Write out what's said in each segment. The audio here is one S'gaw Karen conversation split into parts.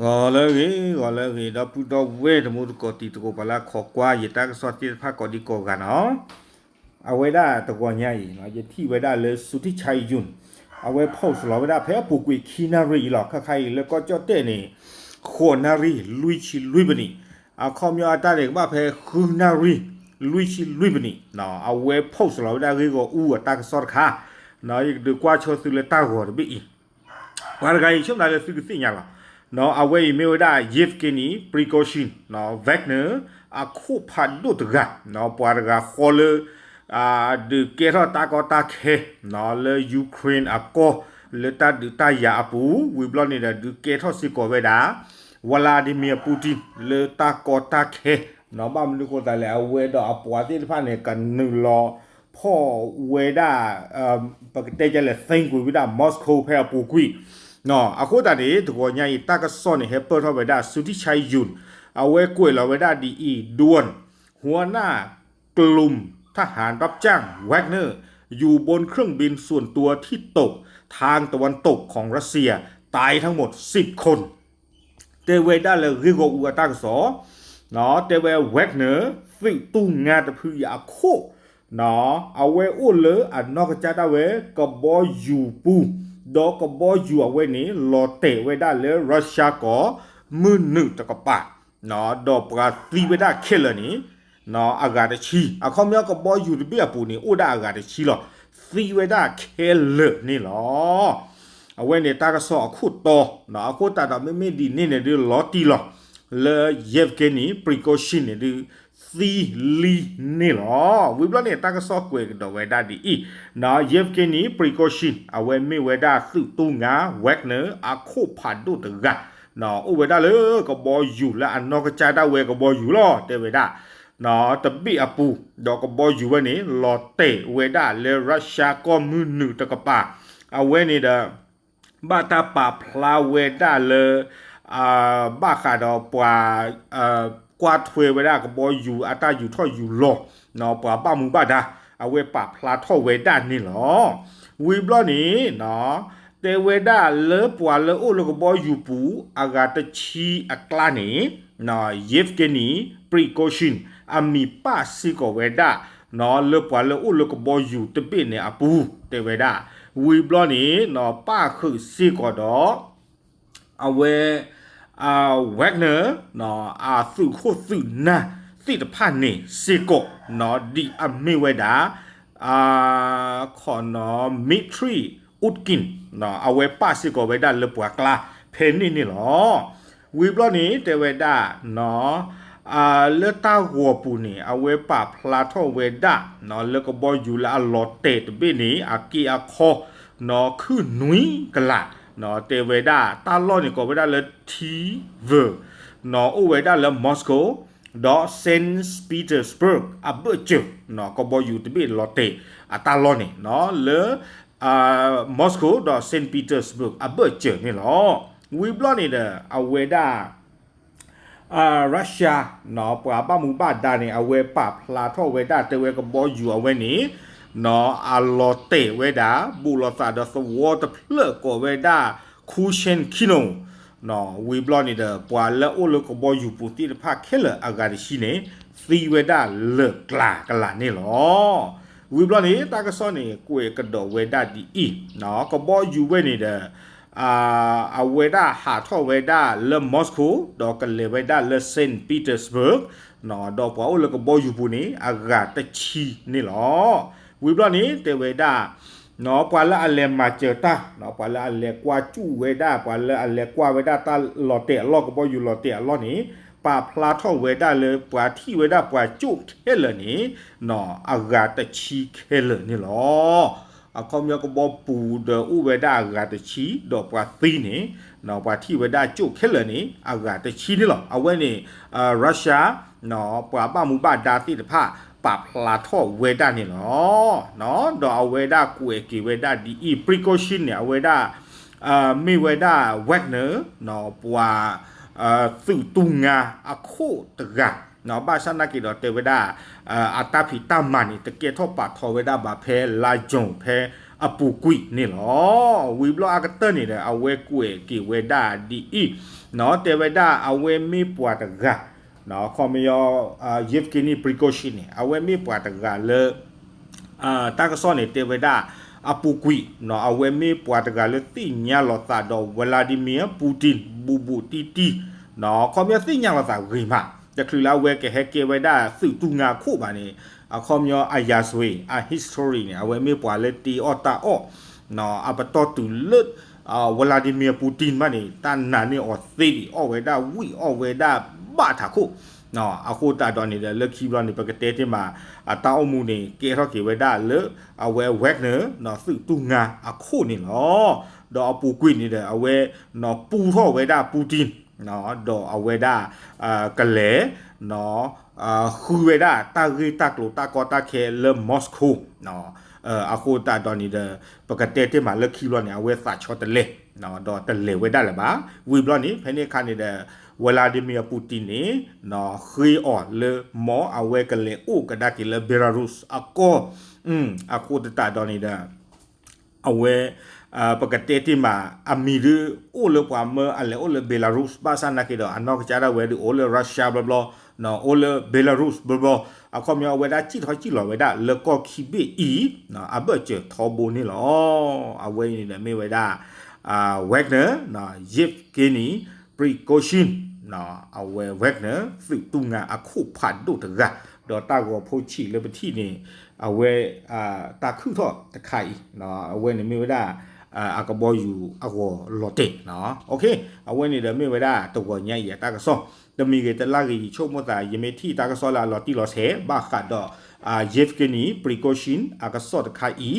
ဂီၤလၢအဂ့ၤ ဂီၤလၢအဂ့ၤ ဒီပုၢ်ဒီဝဲၢ်တံၤသကိး တံၤသကိး ပှၤလၢအခိးကွၢ်ယတၢ်ကစီၣ်သ့ၣ်တဖၣ်ကိးဒံကိးဂၤနီၤ, အဝဲဒၣ်တဂီၤညါအံၤ ယထံၣ်ဝဲဒၣ်လၢ Suthichai Yun အဝဲ post လီၤဝဲဒၣ်ဖဲအပူၤကွံာ်ခံနၣ်ရံၣ်အံၤလီၤ. ခါခါအံၤလၢကီၢ်ကၠီၣ်တဲၣ်န့ၣ် ဃိးနၣ်ရံၣ် လွံၢ်ဆံလွံၢ်ပနံၣ်, အခီပညီအတၢ်န့ၣ် ကဘၣ်ဖဲဃုနၣ်ရံၣ် လွံၢ်ဆံလွံၢ်ပနံၣ်, အဝဲ post လီၤဝဲဒၣ်ဂ့ၢ်ဂီၢ်အူအတၢ်ကစီၣ်တခါ, ယကဒုးကွၢ်ဆိသုလၢတၢ်ဂီၤတဘ့ၣ်အံၤ ပှၤတဂၤအံၤ ဆိကမိၣ်လၢသုကသ့ၣ်ညါလီၤ. အဝဲအံၤမ့ၢ်ဝဲဒၣ် Yevgeny Prigozhin, Wagner အခိၣ်ဖးဒိၣ်တဂၤ, ပှၤတဂၤဃီလၢ ဒုးကဲထီၣ်တၢ်ကီတၢ်ခဲ လၢ Ukraine အကီၢ် လၢတၢ်ဒုးတၢ်ယၤအပူၤ, ဝံၤဘျီန့ၣ်ဒီး ဒုးကဲထီၣ်စ့ၢ်ကီးဝဲဒၣ် Vladimir Putin လၢတၢ်ကီတၢ်ခဲ, ဘၣ်မနုၤအဃိသတးလဲၣ် အဝဲဒီးအပှၤသ့ၣ်တဖၣ်န့ၣ် ကနုာ်လီၤဖီၣ်ဝဲဒၣ် ပကတဲဒ်လဲၣ် သိမ်းကွံာ်ဝဲဒၣ် Moscow ဖဲအပူၤကွံာ်, အဃိသတးန့ၣ် တဂီၤညါအံၤ တၢ်ကစီၣ်န့ၣ် ဟဲပၢၢ်ထီၣ်ဝဲဒၣ် Suthichai Yun, အဝဲကွဲးလီၤဝဲဒၣ်ဒ်အံၤ ด่วน หัวหน้ากลุ่มทหารรับจ้าง Wagner อยู่บนเครื่องบินส่วนตัวที่ตกทางตะวันตกของรัสเซีย ตายทั้งหมดสิบคน တဲဝဲဒၣ်လၢဂ့ၢ်ဂီၢ်အူအတၢ်ကစီၣ်, တဲဝဲ Wagner သုးတူၢ်ငါတဖုအံၤအခိၣ်, အဝဲအိၣ်လၢအနီၢ်ကစၢ်ဒၣ်ဝဲ ကဘီယူၤပူၤ, ဒီးကဘီယူၤအဝဲန့ၣ် လီၤတဲာ်ဝဲဒၣ်လၢ Russia ကီၢ် မုၢ်နုာ်တကပၤ, ဒီးပှၤသံဝဲဒၣ်ခဲလၢာ်န့ၣ် အဂၤတဆံ, အခီပညီကဘီယူၤတဘ့ၣ်အပူၤန့ၣ် အိၣ်ဒၣ်အဂၤတဆံလီၤ. သံဝဲဒၣ်ခဲလၢာ်န့ၣ်လီၤ. အဝဲန့ၣ်တၢ်ကစီၣ်အခိၣ်တီ, အဃိသတးဒီးမ့မ့ၢ်ဒ်န့ၣ်န့ၣ်ဒုးလီၤတံၢ်လီၤ, လၢ Yevgeny Prigozhin န့ၣ်ဒုး သံလံန့ၣ်လီၤ. ဝံၤဘျီန့ၣ် တၢ်ကစီၣ်ကွဲးကဒီးဝဲဒၣ်ဒ်အံၤ, Yevgeny Prigozhin အဝဲမ့ၢ်ဝဲဒၣ်သုးတူၢ်ငါ Wagner အခိၣ်ဖးဒိၣ်တဂၤ, အိၣ်ဝဲဒၣ်လၢကဘီယူၤလၢအနီၢ်ကစၢ်ဒၣ်ဝဲကဘီယူၤလီၤ တဲဝဲဒၣ် တဘ့ၣ်အပူၤ, ဒီးကဘီယူၤဝဲန့ၣ် လီၤတဲာ်ဝဲဒၣ်လၢ Russia ကီၢ်မုၢ်နုာ်တကပၤ, အဝဲန့ၣ်ဒီး ဘၣ်တၢ်ပာ်ဖျါဝဲဒၣ်လၢ ဘၣ်ဃးဒီးပှၤ ကွၢ်ထွဲဝဲဒၣ်ကဘီယူၤအတၢ်ယူၤထီၣ်ယူၤလီၤ, ပှၤဘၣ်မူဘၣ်ဒါ, အဝဲပာ်ဖျါထီၣ်ဝဲဒၣ်န့ၣ်လီၤ. ဝံၤဘျီန့ၣ် တဲဝဲဒၣ်လၢပှၤလၢအိၣ်လၢကဘီယူၤပူၤ အဂၤတဆံအကျါန့ၣ် Yevgeny Prigozhin အမံၤပာ်စ့ၢ်ကီးဝဲဒၣ် လၢပှၤလၢအိၣ်လၢကဘီယူၤတဘ့ၣ်န့ၣ်အပူၤ တဲဝဲဒၣ်, ဝံၤဘျီန့ၣ် ပာ်ဃုာ်စ့ၢ်ကီးဒီး အဝဲ Wagner အသုးခိၣ်သုးနၢ်သ့ၣ်တဖၣ်န့ၣ်စ့ၢ်ကီး ဒ်အမ့ၢ်ဝဲဒၣ် ခီနီၤ Dmitry Utkin အဝဲပာ်စ့ၢ်ကီးဝဲဒၣ်လၢပှၤကျါဖဲန့ၣ်န့ၣ်လီၤ. ဝံၤဘျီန့ၣ် တဲဝဲဒၣ် လၢတၢ်ဂီၤပူၤန့ၣ် အဝဲပာ်ဖျါထီၣ်ဝဲဒၣ် လၢကဘီယူၤလၢအလီၤတဲာ်တဘ့ၣ်န့ၣ် အက့အခီ နီၤ ခုၣ်နွံကလး, တဲဝဲဒၣ် တၢ်လီၢ်န့ၣ်ကိးဝဲဒၣ်လၢ Tver, နီၤ အိၣ်ဝဲဒၣ်လၢ Moscow ဒီး Saint Petersburg အဘၢၣ်စၢၤ, နီၤ ကဘီယူၤတဘ့ၣ်လီၤတဲာ်အတၢ်လီၢ်န့ၣ် နီၤ လၢ Moscow ဒီး Saint Petersburg အဘၢၣ်စၢၤန့ၣ်လီၤ. ဝံၤဘျီန့ၣ်ဒီး အဝဲဒၣ် Russia နီၤ ပှၤဘၣ်မူဘၣ်ဒါန့ၣ် အဝဲပာ်ဖျါထီၣ်ဝဲဒၣ် တဲဝဲကဘီယူၤအဝဲန့ၣ် နီၤ အလီၤတဲာ်ဝဲဒၣ် ဘူးလိာ်သးဒီးသဝီတဖျၢၣ်ကိးဝဲဒၣ် Kushensky နီၤ, ဝံၤဘျီန့ၣ်ဒီး ပှၤလၢအိၣ်လၢကဘီယူၤပူၤသ့ၣ်တဖၣ်ခဲလၢာ်အဂၤတဆံန့ၣ် သံဝဲဒၣ်လၢာ်ကျါကလးန့ၣ်လီၤ. ဝံၤဘျီန့ၣ် တၢ်ကစီၣ်န့ၣ် ကွဲးကဒီးဝဲဒၣ်ဒ်အံၤ, ကဘီယူၤဝဲန့ၣ်ဒီး အဝဲဒၣ်ဟးထီၣ်ဝဲဒၣ်လၢ Moscow ဒီးကလဲၤဝဲဒၣ်လၢ Saint Petersburg, ဒီးပှၤအိၣ်လၢကဘီယူၤပူၤန့ၣ် အဂၤတဆံန့ၣ်လီၤ. ဝံၤဘျီန့ၣ် တဲဝဲဒၣ် ပှၤလၢအလဲၤမၤစၢၤတၢ်, ပှၤလၢအလဲၤကွၢ်စူၣ်ဝဲဒၣ် ပှၤလၢအလဲၤကွၢ်ဝဲဒၣ်တၢ်လီၤတဲာ်အလီၢ် ကဘီယူၤလီၤတဲာ်အလီၢ်န့ၣ် ပာ်ဖျါထီၣ်ဝဲဒၣ်လၢ ပှၤထံၣ်ဝဲဒၣ်ပှၤကၠိၣ်ခဲလၢာ်န့ၣ် အဂၤတဆံခဲလၢာ်န့ၣ်လီၤ. အခီပညီကဘီပူၤဒီးအိၣ်ဝဲဒၣ်အဂၤတဆံ ဒီးပှၤသံန့ၣ် ပှၤထံၣ်ဝဲဒၣ်ကၠိၣ်ခဲလၢာ်န့ၣ် အဂၤတဆံန့ၣ်လီၤ. အဝဲန့ၣ် Russia ပှၤဘၣ်မူဘၣ်ဒါသ့ၣ်တဖၣ် ပာ်ဖျါထီၣ်ဝဲဒၣ်န့ၣ်လီၤ. ဒီးအဝဲဒၣ်ကွဲးက့ၤဝဲဒၣ်ဒ်အံၤ Prigozhin န့ၣ် အဝဲဒၣ် မ့ၢ်ဝဲဒၣ် Wagner ပှၤ သုးတူၢ်ငါအခိၣ်တဂၤ, ဘၣ်ဆၣ်နာ်က့ၤဒီးတဲဝဲဒၣ် အတၢ်ဖံးတၢ်မၤန့ၣ် တကဲထီၣ်ပာ်ထီၣ်ဝဲဒၣ်ဘၣ်ဖဲလါယူၤဖဲအပူၤကွံာ်န့ၣ်လီၤ. ဝံၤဘျီအကတၢၢ်န့ၣ်ဒီး အဝဲကွဲးက့ၤဝဲဒၣ်ဒ်အံၤ တဲဝဲဒၣ်အဝဲမ့ၢ်ပှၤတဂၤ, ခီပညီ Yevgeny Prigozhin န့ၣ် အဝဲမ့ၢ်ပှၤတဂၤလၢ တၢ်ကစီၣ်န့ၣ်တဲဝဲဒၣ် အပူၤကွံာ် အဝဲမ့ၢ်ပှၤတဂၤလၢသ့ၣ်ညါလိာ်သးဒီး Vladimir Putin ဘူးဘူးတံၢ်တံၢ်, ခီပညီသ့ၣ်ညါလိာ်သးဂ့ၤမး, တချုးလၢအဝဲကဟဲကဲဝဲဒၣ်သုးတူၢ်ငါအခိၣ်ဘၣ်န့ၣ်, အခီပညီအရာဇဝင် အ history န့ၣ် အဝဲမ့ၢ်ပှၤလၢတ့အီၣ်တၢ်အီၣ် အပတီၢ်တုၤလၢ Vladimir Putin မးန့ၣ် တၢ်နာ်န့ၢ်အီၤသ့ဒံး အီၣ်ဝဲဒၣ်ဝံၣ် အီၣ်ဝဲဒၣ်ဘၣ်ထးခိၣ်, အဃိသတးဒီးန့ၣ်ဒီး လၢခံဘျီန့ၣ် ပကတဲတ့ၢ်မး အတၢ်အိၣ်မူန့ၣ် ကဲထီၣ်က့ၤဝဲဒၣ်လၢ အဝဲ Wagner သုးတူၢ်ငါအခိၣ်န့ၣ်လီၤ. ဒီးအပူၤကွံာ်န့ၣ်ဒီး အဝဲ ပူထီၣ်ဝဲဒၣ် Putin ဒီးအဝဲဒၣ် ကလဲၤ ဃုဝဲဒၣ်တၢ်ဂ့ၢ်တၢ်ကျိၤတၢ်ကီတၢ်ခဲလၢ Moscow, အဃိသတးဒီးန့ၣ်ဒီး ပကတဲတ့ၢ်မးလၢခံဘျီန့ၣ် အဝဲသးဆီတလဲ ဒီးတလဲၤဝဲဒၣ်လၢၤဘၣ်. ဝံၤဘျီန့ၣ် ဖဲန့ၣ်အခါန့ၣ်ဒီး Vladimir Putin န့ၣ် ဃ့အီၤလၢ မ်အဝဲကလဲၤအိၣ်ကဒါက့ၤလၢ Belarus အကီၢ်, အဃိသတးဒီးန့ၣ်ဒီး အဝဲ ပကတဲတ့ၢ်မး အမံၤဒုးအိၣ်လၢပှၤမၢအလဲၤအိၣ်လၢ Belarus ဘၣ်ဆၣ်နာ်က့ဒီး အနီၢ်ကစၢ်ဒၣ်ဝဲဒုးအိၣ်လၢ Russia ဘျီဘျီ, အိၣ်လၢ Belarus ဘျီဘျီ, အခီပညီအဝဲဒၣ်စံၣ်ထီၣ်စံၣ်လီၤဝဲဒၣ်လၢကီၢ်ခံဘ့ၣ်အံၤ အဘၢၣ်စၢၤထီဘိန့ၣ်လီၤ. အဝဲအံၤန့ၣ်ဒီးမ့ၢ်ဝဲဒၣ် Wagner, Yevgeny Prigozhin, အဝဲ Wagner သုးတူၢ်ငါအခိၣ်ဖးဒိၣ်တဂၤ, ဒီးတၢ်ဂီၤဖိဆံးလၢပထံၣ်န့ၣ် အဝဲ တၢ်ခုၣ်ထီၣ်တခါအံၤ အဝဲန့ၣ်မ့ၢ်ဝဲဒၣ် အကဘီယူၤအဂီၤလီၤတဲာ်, အဝဲန့ၣ်ဒီးမ့ၢ်ဝဲဒၣ်တဂီၤညါအံၤအတၢ်ကစီၣ်, တမံၤဂ့ၤတလါဂ့ၤ ယဆိကမိၣ်သး ယမ့ၢ်ထံၣ်တၢ်ကစီၣ်လၢအလီၤတံၢ်လီၤဆဲး ဘၣ်ဃးဒီး Yevgeny Prigozhin အကစီၣ်တခါအံ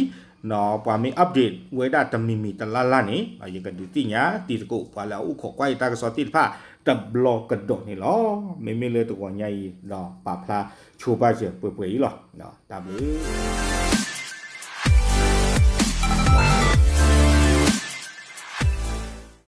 ၤ, ပှၤမ့ၢ် update ဝဲဒၣ်တမံၤမံၤတလါလါန့ၣ် ယကဒုးသ့ၣ်ညါတံၤသကိး ပှၤလၢအအိၣ်ခိးကွၢ်ယတၢ်ကစီၣ်သ့ၣ်တဖၣ် တဘျီကဒီးန့ၣ်လီၤ. မ့မ့ၢ်လၢတဂီၤညါအံၤဒီး ပာ်ဖျါဆိပာ်စၢၤပှဲၤပှဲၤအံၤလီၤ. တၢ်ဘျုး